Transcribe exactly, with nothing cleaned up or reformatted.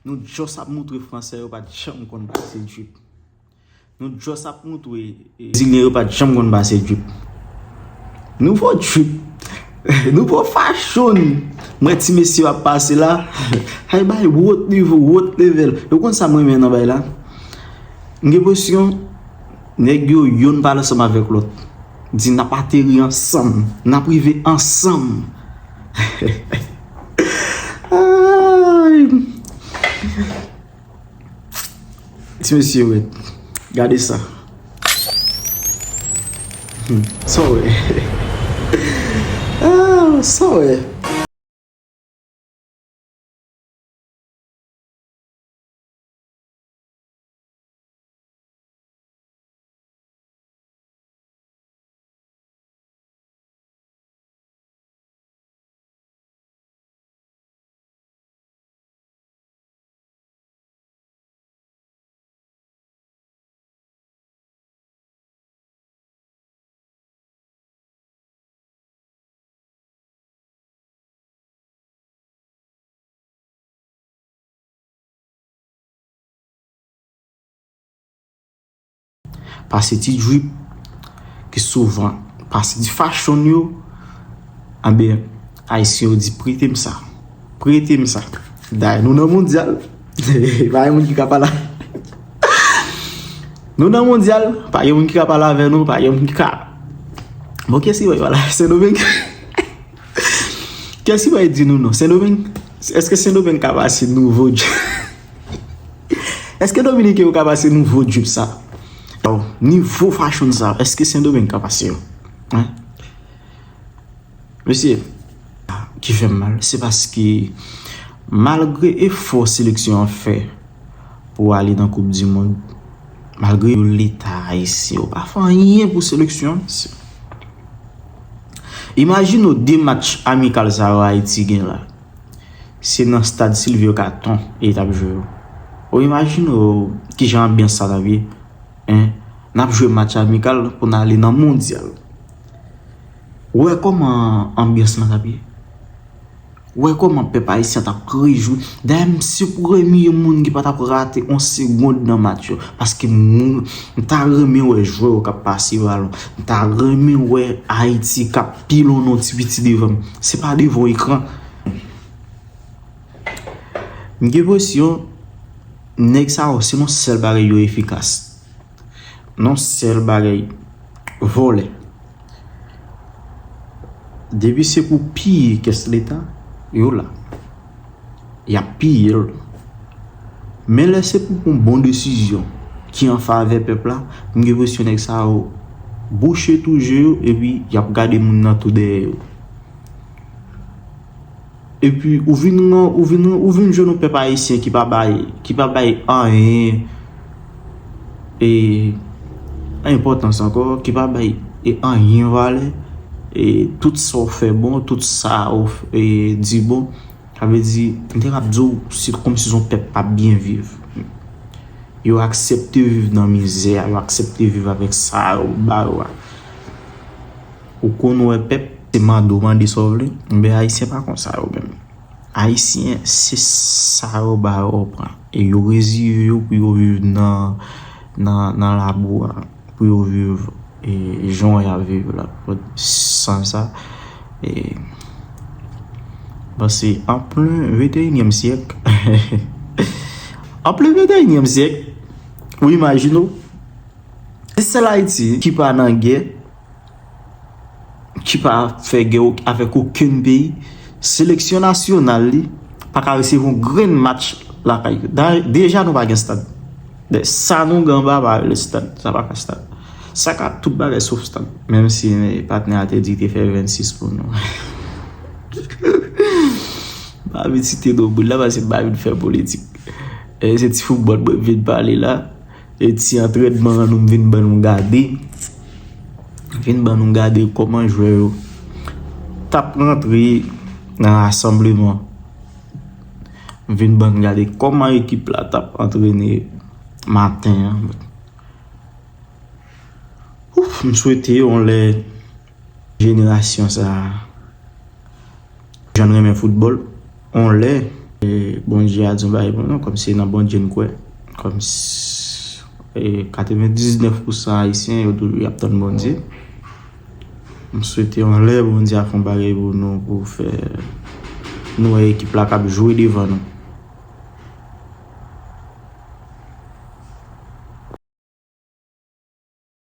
Nou just ap moutre fransè yo pa t janm konn pase drip. Nou just ap moutre, e, brezilyen yo pa t janm konn pase drip. Nouvo drip. Nouvo fashion. M wè ti mesye yo ap pase la. Ay bay wot nivo, wot level. Yo konn sa m renmen nan bay la. M gen enpresyon nèg yo youn pale ansanm avèk lòt. Di n ap ateri ansanm, n ap rive ansanm. Ay. Ti mesye, wè. Gade sa. Hmm. Sa w wè. Ah, sa w wè. Pase ti drip, ki souvan pase ti fashion yo, anben, Ayisyen yo di, "Prete m sa, prete m sa." Dayè, nou nan mondyal. Pa gen moun ki ka pale. Nou nan mondyal, pa gen moun ki ka pale avè nou, pa gen moun ki ka. Bon, kiyès ki bay pale Sendomeng? Kiyès ki bay di nou non? Sendomeng? Èske Sendomeng ka pase nouvo drip? Èske Dominiken yo ka pase nouvo drip sa? Bon, nivo fashion sa, èske Sendomeng ka pase yo? Hein? Mesye, ki fè m mal, se paske malgre efò seleksyon an fè pou ale nan Koup di Mond, malgre yo Leta ayisyen yo pa fè anyen pou seleksyon an, mesye. Imajine w de match amikal sa yo Ayiti gen la. Se nan stad Sylvio Caton e t ap jwe yo. Ou imajine w kijan anbyans sa t ap ye? Hein? N ap jwe match amikal pou n ale nan mondyal. Ou wè kòman anbyans lan t ap ye? Ou wè kòman pèp ayisyen t ap rejwi? Dayè, m se premye moun ki pa t ap rate yon segonn nan match yo. Paske moun, m ta renmen wè jwè yo k ap pase balon. M ta renmen wè Ayiti k ap pilonn yon ti piti devan m. Se pa devan yon ekran. M gen enpresyon nèg sa yo, se nan sèl bagay yo efikas. Nan sèl bagay, vòlè. Depi se pou piye kès Leta, yo la. Y ap piye l. Men lè se pou pran bon desizyon ki an favè pèp la, m gen enpresyon nèg sa yo bouche tou je yo, epi y ap gade moun nan tou dèyè yo. Epi ou vin, ou vin, ou vin jwenn yon pèp ayisyen ki pa bay, ki pa bay anyen, e, enpòtans ankò, ki pa bay, e, anyen valè, e, tout sa w fè bon, tout sa w f-, e, di bon. Sa vle di, m te kab di w, se kòmsi se yon pèp p ap byen viv. Yo aksepte viv nan mizè a, yo aksepte viv avèk sa yo ba yo a. Ou konn wè pèp, se mande w mande sa w vle. Men Ayisyen pa konsa yo menm. Ayisyen, se sa yo ba yo w pran. E yo reziye yo pou yo viv nan, nan, nan labou a, pou yo viv, e, jan y ap viv la. San sa, e, bon, se an plen venteyinyèm syèk. An plen venteyinyèm syèk, ou imajine w, se sèl Ayiti ki pa nan gè, ki pa fè gè avèk okenn peyi, seleksyon nasyonal li pa ka resevwa yon grenn match lakay yo. Da-, deja nou pa gen stad. Sa nou gen anba pa rele stad, sa pa ka stad. Sa ka tout bagay sof stad. Menm si, eh, patnè a te di te fè vennsis pou nou. M pa vin site non moun la paske m pa vin fè politik. Eh, se ti foutbòl mwen vin pale la. E ti antrènman an nou vin ban nou gade. Vin ban nou gade kòman jwè yo t ap rantre nan rasanbleman. Vin ban nou gade kòman ekip la t ap antrene maten an. Ouf, m swete yon lè jenerasyon sa a, jan n renmen foutbòl, yon lè Bondye a di yon bagay pou nou, kòmsi se nan Bondye n kwè. Kòmsi e, katrevendiznèf pousan Ayisyen yo toujou y ap tann Bondye. M swete yon lè Bondye a fè yon bagay pou nou, pou fè nou wè ekip la k ap jwe devan nou.